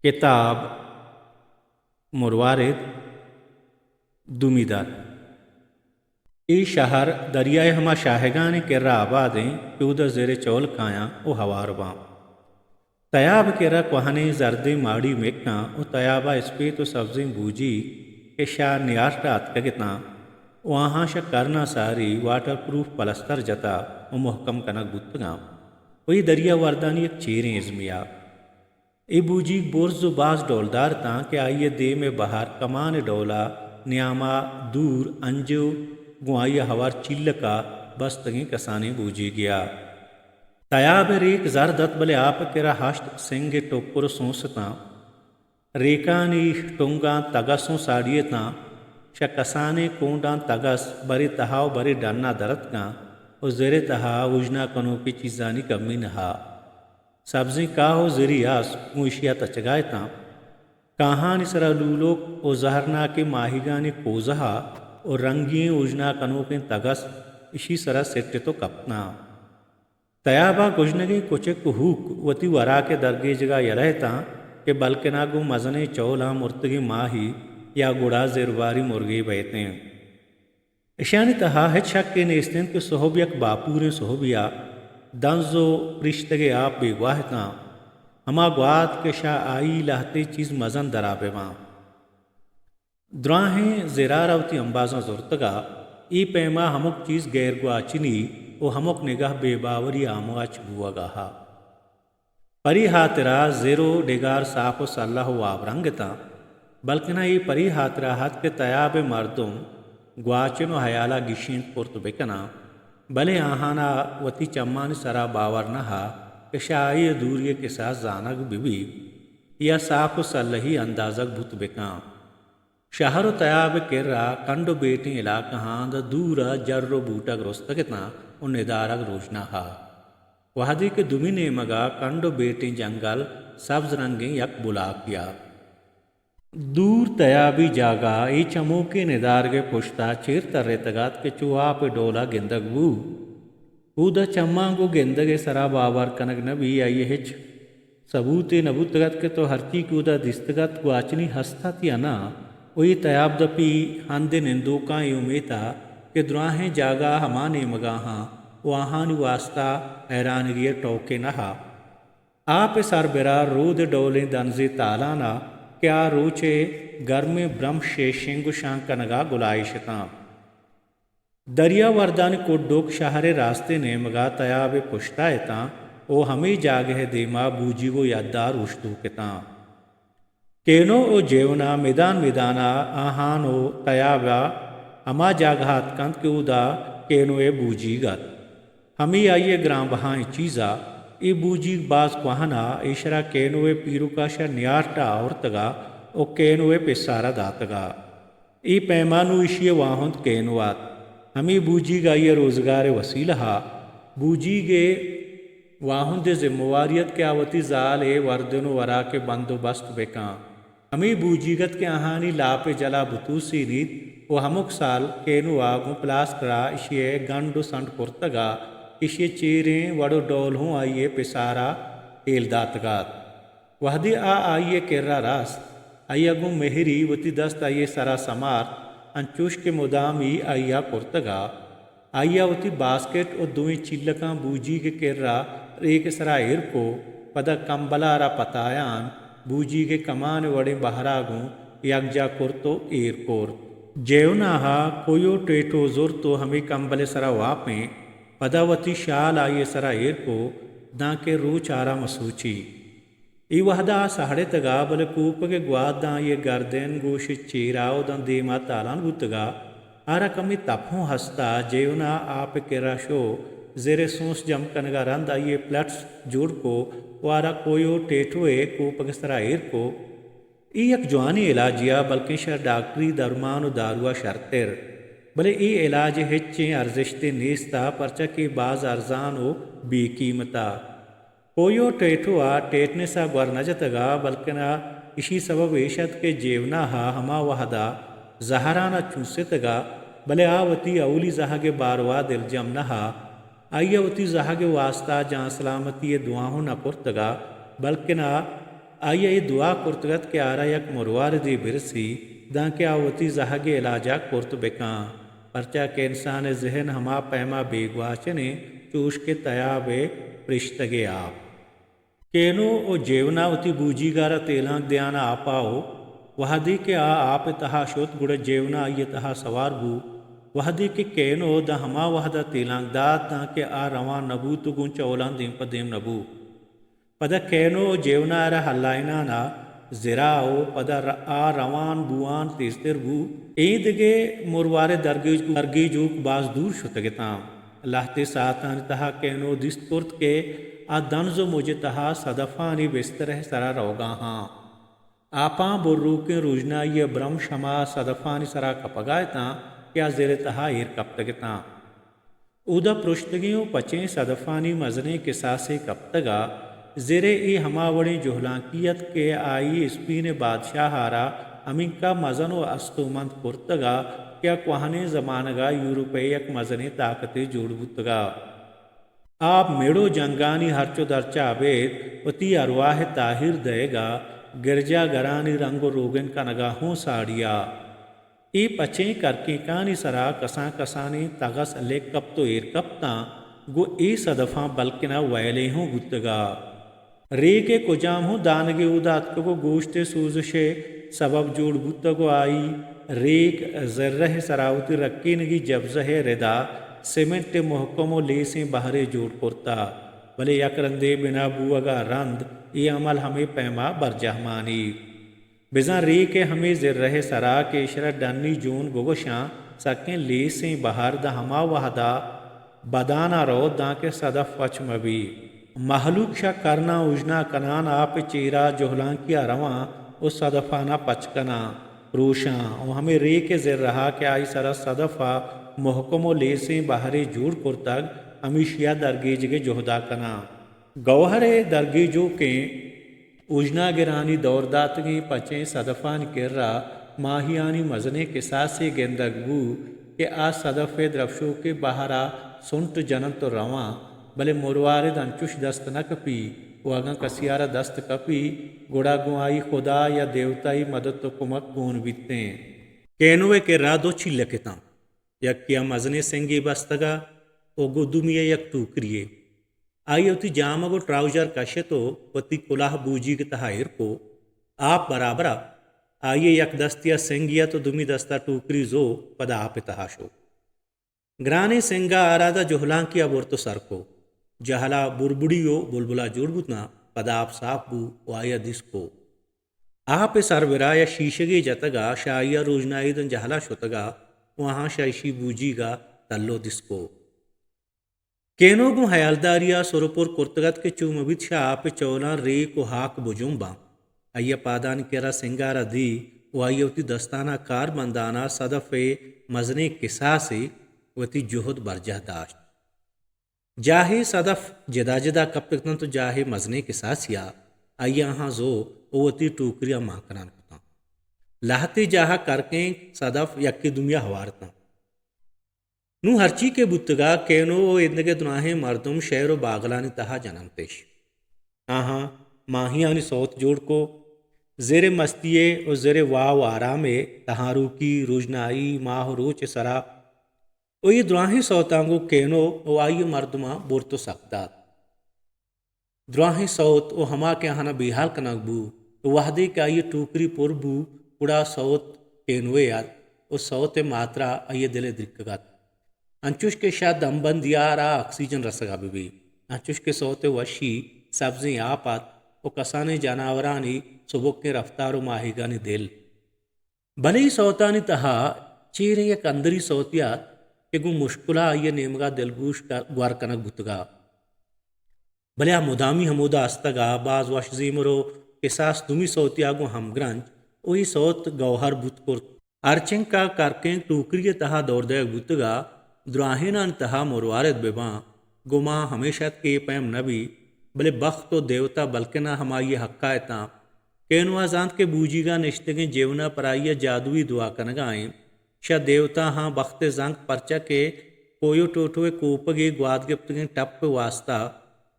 کتاب مروارید، دومی در۔ اے شہر دریائے ہما شاہگانی کرا آباد ایں کہ اودا زر چول کایاں و ہوار باں۔ تیاب کرا کوہنیں زردیں ماڑی مکاں و تیابا اسپیت و سبزیں بوجی کہ شاہ نیارٹ آتکگ اتاں و آہاں شہ کرنا ساری واٹر پروف پلستر جتا و محکم کنگ بوتگاں و اے دریا وردانی یک چیریں ازمیا۔ اے بوجیگ برز و باز ڈولدار اتاں کہ آئی ء دیم ء بہر کمان ء ڈولا نیاما دور انجو گوں آئی ء ہوار چیلکا بستگیں کسانیں بوجیگے ء۔ تیاب ء ریک زرد ات، بلے آپ ء کرا ہشت سنگ ء ٹکر و سونس اتاں۔ ریکانی ٹنگاں تگس اوں ساڑی اتاں۔ شہ کسانیں کونڈاں تگس برے تہا و برے ڈنا درتکاں و زر ء تہا اوژنا کنوکیں چیزانی کمی نہا۔ سبزیں کاہ و زری آس گوں ایشی ء تچگا اتاں۔ کاہانی سرا لولوک و زہرناکیں ماہیگانی کوزہ و رنگیں اوژنا کنوکیں تگس ایشی سرا سٹت و کپتاں۔ تیابا گژنگیں کچک و ہوک وتی وراک ء درگیجگا یلہ اتاں کہ بلکنا گوں مزنیں چولاں مرتگیں ماہی یا گڑا زرباری مرگے بئیتیں۔ اشانی تہا ہچ شکے نیست انت کہ سہب یک باپوریں سہبے ء دنز و پرشتگے آپ بیگواہ اتاں۔ ہما گوات کہ شہ آئی لہتے چیز مزن درا بباں۔ دراہیں زرارا وتی امبازاں زرتگا، اے پیما ہمک چیز غیر گواچنی و ہمک نگاہ بے باوری آمواچ بوگا ہا۔ پری ہاترا زر و ڈگار صاف و سلہ و واب رنگ اتاں، بلکنا اے پری ہاترا ات کہ تیاب ء مردم گواچن و ہیالا گیشینت کرت بکناں، بلے آہانا وتی چمانی سرا باور نہ ات کہ شہ آئی ء دوری ء کساس زانگ بہ بیت یا صاف و سلہی اندازگ بوت بکاں۔ شہر و تیاب ء کرا کنڈ و بیٹیں علاقہاں داں دورا جر و بوٹگ رستگ اتاں و ندارگ روژنا ات۔ وہدے کہ دومی نیمگا کنڈ و بیٹیں جنگل سبز رنگیں یک بلاکے ات۔ دور تیابی جاگہ اے چموکیں ندارگ ء پشتا چیر تریتگ ات کہ چو آپ ء ڈولا گندگ بو۔ اودا چماں گوں گندگ ء سرا باور کنگ نہ بی، آئی ء ہچ ثبوتے نہ بوتگ ات کہ تو ہرچی کہ اودا دیستگ ات گواچنی ہست ات یا نہ، و اے تیاب دپی ہند ء نندوکاں اے امیت ات کہ دراہیں جاگہ ہما نیمگا ہاں و آہانی واستا حیرانگی ء ٹوکے نہ ات۔ آپ ء سربرا رود ء ڈولیں دنزے تالان ات کہ آ روچ ء گرمیں برمش ء شنگ و شانگ کنگا گلائیش اتاں۔ دریا وردانی کڈوک شہر ء راستیں نیمگا تیاب ء پشتا اتاں و ہمے جاگہ ء دیما بوجیگ و یدار اوشتوک اتاں۔ کینو و جیونا میدان میدانا آہان و تیابا ہما جاگہا اتکنت کہ اودا کینو ء بوجیگ ات۔ ہمے آئی ء گران بہائیں چیزا۔ اے بوجیگ باز کوہنا، ایشرا کینو ء پیرکا شہ نیارٹا آورتگا و کینو ء پسارا داتگا۔ اے پیما نوں ایشی ء واہند کینو ات۔ ہمے بوجیگ آئی ء روزگار ء وسیلہ ات۔ بوجیگ ء واہند ء زمہ واری ات کہ آ وتی زال ء وردن و وراک ء بند و بست بکن۔ ہمے بوجیگ ات کہ آہانی لاپ ء جلا بتوسینیت و ہمک سال کینو ء گوں پلاسٹر ء ایشی ء گنڈ و سنڈ کرتگ ء ایشی ء چیریں وڑ و ڈول ہوں آئی ء پسار ء ہیل داتگ ات۔ وہدے آ آئی ء کرا رست، آئی ء گوں مہری وتی دست آئی ء سرا سمارت، انچوش کہ مدامی آئی ء کرتگ ات۔ آئی ء وتی باسکٹ و دوئیں چیلکاں بوجیگ ء کرا ریک ء سرا ایر کو، پدا کمبل ء را پتایان بوجیگ ء کمان ء وڑیں بہرا گوں یکجا کرت و ایر کرت۔ جیونا ء کویو ٹیٹو زرت و ہمے کمبل ء سرا واپیں، پدا وتی شال آئی ء سرا ایر کو، دانکہ روچ آرام ء سوچی۔ اے وہدا آ سہڑتگا، بلے کوپگ ء گوات داں آئی ء گردن گوش ء چیرا و داں دیما تالان بوتگا۔ آرا کمے تپ ہوں ہستا۔ جیونا آپ ء کرا شو، زر ء سونس جم کنگا رند آئی ء پلٹس جوڑ کو و آرا کویو ٹیٹو ء کوپگ ء سرا ایر کو۔ اے یک جوانیں علاجے ء، بلکیں شہ ڈاکٹری درمان و دارو ء شرتر۔ بلے اے علاج ء ہچیں ارزشتے نیست ء، پرچا کہ اے باز ارزان و بے قیمت ء۔ کویو ٹیٹو ء ٹیٹنس ء گور نہ جتگ ء، بلکنا اشی سبب ایش ات کہ جیونا ء ہما وہد ء زہران ء چوسیتگ ء، بلے آ وتی اولی زہگ ء باروا دلجم نہ ات۔ آئی ء وتی زہگ ء واستا جان سلامتی ء دعا ہوں نہ کرتگ ء، بلکنا آئی ء اے دعا کرتگ ات کہ آرا یک مرواردے برسی، دانکہ آ وتی زہگ ء علاج ء کرت بکن، پرچا کہ انسان ء ذہن ہما پیم ء بیگواچن انت چوش کہ تیاب ء پرشتگ ء آپ۔ کینو و جیونا وتی بوجیگ ء را تیلانک دیان ء آپ ء و وہدے کہ آ آپ ء تہا شت، گڑا جیونا آئی ء تہا سوار بو۔ وہدے کہ کینو داں ہما وہد ء تیلانک دات، داں کہ آ روان نہ بوت و گوں چولان دیم پہ دیم نہ بو۔ پدا کینو و جیونا ء را ہلائینان ء زرا و پدا ر-، آ روان بوان تیزتر بو۔ اے دگہ مروارے درگیج-، درگیجوک باز دور شتگ اتاں۔ لہتے ساعتانی تہا کینو دیست کرت کہ آ دنز و مج ء تہا صدفانی بسترہ ء سرا روگا ہاں۔ آپاں بروکیں روژنائی ء برمش ہما صدفانی سرا کپگا اتاں کہ آ زر ء تہا ایر کپتگ اتاں۔ اودا پرشتگیں و پچیں صدفانی مزنیں کساسے کپتگ ء زر ء اے ہما وڑیں جہلانکی ات کہ آئی اسپین ء بادشاہ ء را ہمینکا مزن و استومند کرتگ ء کہ آ کوہنیں زمانگ ء یورپ ء یک مزنیں طاقتے جوڑ بوتگ ء۔ آ مڑ و جنگانی ہرچ و درچ ء ابید وتی ارواہ ء تاہیر دئیگ ء گرجا گرانی رنگ و روگن کنگ ء ہوں ساڑی ء۔ اے پچیں کرکینکانی سرا کسان کسانیں تگس لک کپت و ایر کپتاں، گوں اے صدفاں بلکنا ویلیں ہوں بوتگ ء۔ ریک ء کجام ہوں دانگے اودا اتکگ و گوشت ء سوزش ء سبب جوڑ بوتگ و آئی ریک زرہ ء سرا وتی رکینگی جبزہ ء ردا سیمنٹ ء مہکم و لیسیں بہرے جوڑ کرتہ، بلے یک رندے بنا بوگ ء رند اے عمل ہمے پیما برجاہ مانی۔ بزاں ریک ء ہمے زرہ ء سرا کہ ایشرا ڈنی جون بگوشاں، سکیں لیسیں بہر داں ہما وہدا بدانا روت دانکہ صدف پچ مہ بی۔ مہلوک شہ کرناں اوژنا کنان آپ ء چیرا جہلانکیا رواں و صدفانا پچ کناں، پروشاں و ہمے ریک ء زرہا کہ آئی سرا صدفا مہکم و لیسیں بہرے جوڑ کرتگ، ہمیشیا درگیجگ ء جہدا کناں۔ گوہر ء درگیجوکیں اوژناگرانی دور داتگیں پچیں صدفانی کرا ماہیانی مزنیں کساسے گندگ بو کہ آ صدف ء درپشوکیں بہرا سنٹ جننت و رواں، بلے مروارد انچش دست نہ کپی و اگاں کسیارا دست کپی، گڑا گوں آئی خدا یا دیوتائی مدت و کمک گون بیتیں۔ کینو ء کرا دو چیلک اتاں، یکیا مزنیں سنگے بستگا و گوں دومیا یک ٹوکریے۔ آئی ء وتی جامگ و ٹراؤزر کشت و وتی کلاہ بوجیگ ء تہا ایر کو۔ آپ برابر ء آئی ء یک دستی ء سنگی ات و دومی دست ء ٹوکری زو، پدا آپ ء تہا شو۔ گرانیں سنگ ء آراد ء جہلانکی ء برت و سر کو۔ جہل ء بربڑی و بلبلا جوڑ بوت ناں، پدا آپ صاف بو و آئی ء دیست کو۔ آپ ء سر برا یا شیشگے جتگ ء شاہی ء روژنائی دن جہل ء شتگ ء و آہاں شہ اشی بوجیگ ء تلو دیست کو۔ کینو گوں ہیالداری ء سر و پر کرتگ ات کہ چو مہ بیت شہ آپ ء چولاں ریک و ہاک بجنباں۔ آئی ء پادانی کرا سنگار ء دی و آئی ء وتی دستاناں کار بندان ء صدف ء مزنیں کساسے وتی جہد برجاہ داشت۔ جاہے صدف جدا جدا کپتگ اتنت و جاہے مزنیں کساسے ء آئی ء آہاں زو و وتی ٹوکری ء مان کنان کتاں۔ لہتے جاہ ء کرکینک صدف یکے دومی ء ہوار اتاں۔ نوں ہرچی کہ بوتگ ء کینو و ایندگہ دراہیں مردم شہر و باگلانی تہا جننتش۔ آہاں ماہیانی سوت جوڑ کو، زر ء مستی ء و زر ء واہ و آرام ء، تہاروکی، روژنائی، ماہ و روچ ء سرا و اے دراہیں سوتاں گوں کینو و آئی ء مردماں برت و سک دات۔ دراہیں سوت و ہما کہ آہانا بیہال کنگ بو و وہدے کہ آئی ء ٹوکری پر بو، گڑا سوت کینوے ات و سوت ء ماترا آئی ء دل ء درکگ ات۔ انچوش کہ شہ دمبندیار ء آکسیجن رسگا بہ بی، انچوش کہ سوت ء وشی سبزیں آپ ات و کسانیں جاناورانی سبکیں رفتار و ماہیگانی دل۔ بلے اے سوتانی تہا چیریں یک اندری سوتے ات کہ گوں مشکلا آئی ء نیمگا دلگوش ک-، گور کنگ بوتگا۔ بلے آ مدامی ہمودا استگا، باز وش زیمر و کساس دومی سوتیا گوں ہمگرنچ و اے سوت گوہر بوت کرت۔ ہرچنکا کرکینک ٹوکری ء تہا دور دئیگ بوتگا، دراہینانی تہا مروارد بباں، گمان ہمیش ات کہ اے پیم نہ بی، بلے بخت و دیوتا بلکنا ہمائی ء حقا اتاں۔ کینوا زانت کہ بوجیگا نشتگیں جیونا پر آئی ء جادوئی دعا کنگا انت۔ شہ دیوتاہاں بخت ء زنگ، پرچا کہ کویو ٹوٹو ء کوپگے گوات گپتگیں ٹپ ء واستا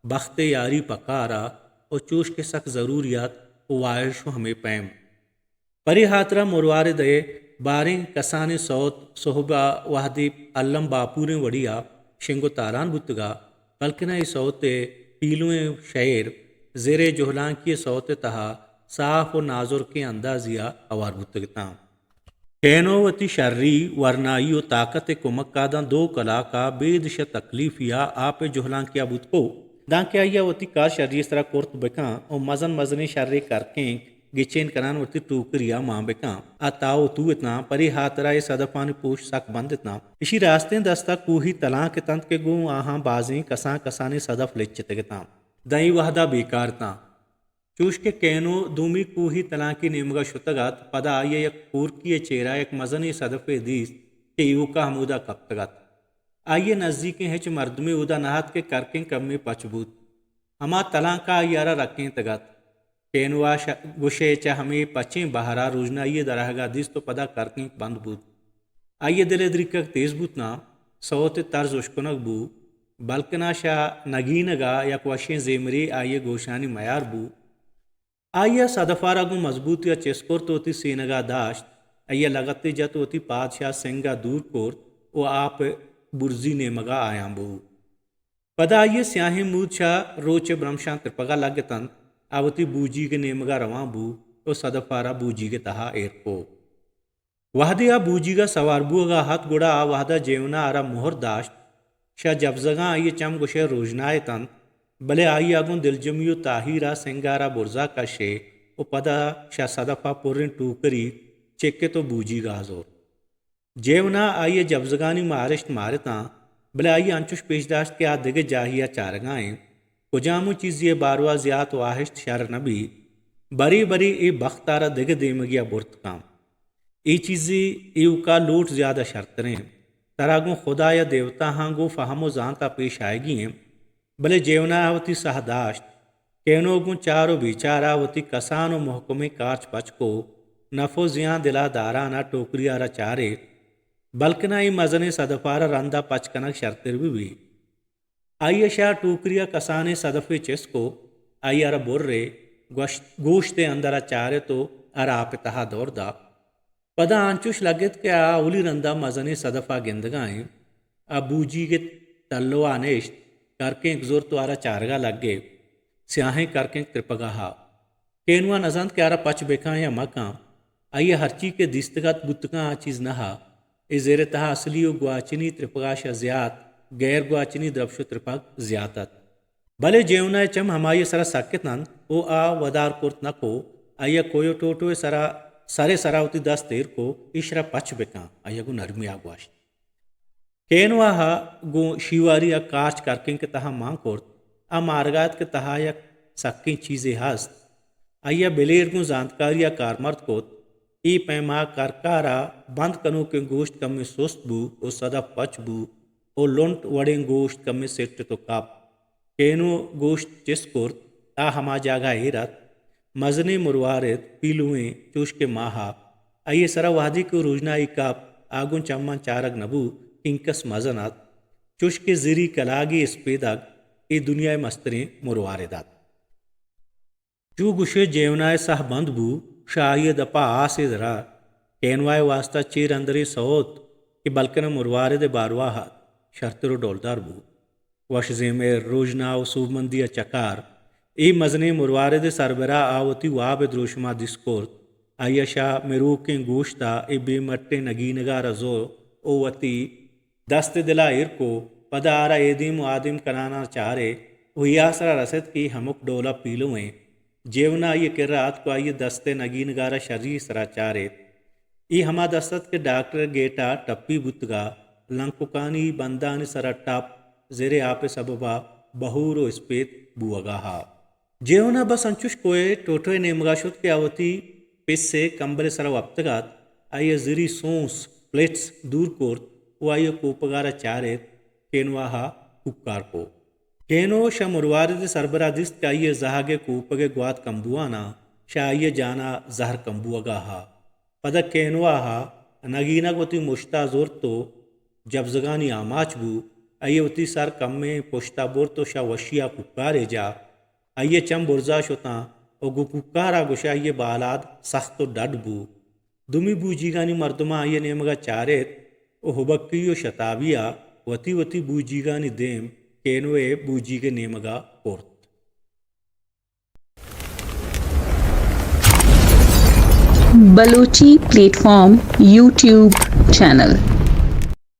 بخت ء یاری پکار ء و چوش کہ سک ضروری ات، و واہش و ہمے پیم۔ پرے ہاترا مروارد ء باریں کسانیں سوت سہب ء وہدے الم باپوریں وڑی ء شنگ و تالان بوتگ ء، بلکنا اے سوت ء پیلوئیں شئیر زر ء جہلانکی ء سوت ء تہا صاف و نازرکیں اندازی ء ہوار بوتگ اتاں۔ کینو وتی شری، ورنائی و طاقت ء کمک ء داں دو کلاک ء بید شہ تکلیفی ء آپ ء جہلانکی ء بوت کو، دانکہ آئی ء وتی کار شری ء سرا کرت بکن و مزن مزنیں شریں کرکیں گچین کنان وتی ٹوکری ء مان بکن ء تاو تو اتناں، پرے ہاترا اے صدفانی پوش سک بند اتناں۔ اشی راستیں دست ء کوہی تلانک اتنت کہ گوں آہاں بازیں کسان کسانیں صدف لچتگ اتاں۔ داں اے وہد ء بیکار اتاں۔ چوش کہ کینو دومی کوہی تلانکی نیمگ ء شتگ ات، پدا آئی ء یک کورکی ء چیرا یک مزنیں صدفے دیست کہ ایوکا ہمودا کپتگ ات۔ آئی ء نزیکیں ہچ مردمے اودا نہ ات کہ کرکیں کمے پچ بوت۔ ہما تلانک ء آئی ء را رکینتگ ات۔ کینو ء ش-، گوشئے چہ ہمے پچیں بہر ء روژنائی ء درآہگ ء دیست و پدا کرکینک بند بوت۔ آئی ء دل ء دریکگ تیز بوت ناں، سوت ء ترز اشکنگ بو، بلکنا شہ نگینگ ء یک وشیں زیمرے آئی ء گوشانی میار بو۔ آئی ء صدف ء را گوں مضبوطی ء چست کرت و وتی سینگ ء داشت۔ آئی ء لگتے جت و وتی پاد شہ سنگ ء دور کرت و آپ ء برزی نیمگ ء آیان بو۔ پدا آئی ء سیاہیں مود شہ روچ ء برمشاں ترپگ ء لگ اتنت۔ آ وتی بوجیگ ء نیمگ ء روان بو و صدف ء را بوجیگ ء تہا ایر کو۔ وہدے آ بوجیگ ء سوار بوگ ء ات، گڑا آ وہد ء جیونا ء را مہر داشت۔ شہ جبزگاں آئی ء چم گوشئے روژنا اتنت، بلے آئی ء گوں دلجمی و تاہیر ء سنگ ء را برزا کشے و پدا شہ صدف ء پریں ٹوکری چکت و بوجیگ ء زرت۔ جیونا آئی ء جبزگانی مارشت مارتاں، بلے آئی ء انچش پیش داشت کہ آ دگہ جاہے ء چارگا انت۔ کجام چیزے ء باروا زیات واہشت شر نہ بیت، برے برے اے بخت ء را دگہ دیمگے ء برت کن۔ اے چیزے ایوکا لوٹ زیادہ شرتریں۔ ترا گوں خدا یا دیوتاہاں گوں فہم و زانت ء پیش آیگی انت۔ بلے جیونا ء وتی ساہ داشت۔ کینو گوں چار و بیچار ء وتی کسان و محکمیں کارچ پچ کو، نف و زیان دل ء داران ء ٹوکری ء را چارے، بلکنا اے مزنیں صدف ء را رند ء پچ کنگ شرتر بہ بیت۔ آئی ء شہ ٹوکری ء کسانیں صدفے چست کو، آئی ء را برے، گوشت، گوشت ء اندر ء چارت و ء را آپ ء تہا دور دات۔ پدا انچوش لگت کہ آ اولی رندا مزنیں صدف ء گندگا انت۔ آ بوجیگ ء تلو ء نشت، کرکینک زرت و آ را چارگا لگے۔ سیاہیں کرکینک ترپگا ہا۔ کینوا نزانت کہ آ را پچ بکاں یا مکاں۔ آئی ء ہرچی کہ دیستگ ات بوتکاں آ چیز نہ ہا۔ اے زیر ء تہا اصلی و گواچنی ترپگا شہ زیات، غیر گواچنی درپش و ترپگ زیات ات۔ بلے جیونا ء چم ہمائی ء سرا سک اتنت و آ ودار کرت نہ کو، آئی ء کوہ و ٹوٹو ء سرا، سر ء سرا وتی دست ایر کو، ایش را پچ بکن، آئی ء گوں نرمی ء گوشت۔ کینوا ء گوں شیواری ء کارچ کرکینک ء تہا مان کرت، آ مارگا ات کہ تہا یک سکیں چیزے ہست۔ آئی ء بلیر گوں زانتکاری ء کارمرد کت۔ اے پیما کرکار ء بند کنوکیں گوشت کمے سست بو و صدف پچ بو و لنٹ وڑیں گوشت کمے سٹت و کپت۔ کینو گوشت چست کرت، آ ہما جاگہ ایر ات۔ مزنیں مروارد، پیلوئیں، چوش کہ ماہ ء۔ آئی ء سرا وہدے کہ روژنائی کپت، آ گوں چماں چارگ نہ بو، کہ اینکس مزن ات۔ چوش کہ زری کلاگے اسپیدگ، اے دنیا ء مستریں مروارد ات۔ چو گوشے جیونا ء ساہ بند بو، شہ آئی ء دپا آسے درا۔ کینوا ء واستا چیر اندریں سوت کہ بلکنا مروارد ء باروا ات، شرتر و ڈولدار بو۔ وش زیمر، روژنا و سوبمندی ء چکار۔ اے مزنیں مروارد ء سربرا آ وتی واب ء دروشما دیست کرت۔ آئی ء شہ مروکیں گوشت ء اے بے مٹیں نگینگا را زو و وتی دست ء دل ء ایر کو، پدا آ را اے دیم و آ دیم کنان ء چارے و اے آسرا رست کہ اے ہمک ڈول ء پیلو انت۔ جیونا آئی ء کرا اتک و آئی ء دست ء نگینگا را شری سرا چاریت۔ اے ہما دست ات کہ ڈاکٹر ء گیٹ ء ٹپی بوتگ ء لنککانی بندانی سرا ٹپ زر ء آپ ء سبب ء بہور و اسپیت بوہگا ہا۔ جیونا بس انچوش کوہ ٹوٹو ء نیمگا شت کہ آ وتی پس ء کمبل ء سرا وپتگ ات، آئی ء زری سونس، پلیٹس، دور کرت و آئی ء کوپگا را چاریت، کینوا ء کوکار کو۔ کینو شہ مروارد ء سربرا دیست کہ آئی ء زہگ ء کوپگ ء گوات کمبواناں، شہ آئی ء جانا زہر کمبوگا ہا۔ پدا کینوا ء نگینگ وتی مشتا زرت و جبزگانی آماچ بو۔ آئی ء وتی سر کمیں پشتا برت و شہ وشیا کوکارے جا۔ آئی ء چم برزا شتاں و گوں کوکار ءَ گوشئے آئی ءِ بالاد سخت و ڈڈ بو۔ دومی بوجیگانی مردماں آئی ءِ نیمگ ءَ چارت و ہبکی و شتابی ءَ وتی وتی بوجیگانی دیم کینو ءِ بوجیگ ءِ نیمگ ءَ کرت۔ Balochi plate form YouTube channel.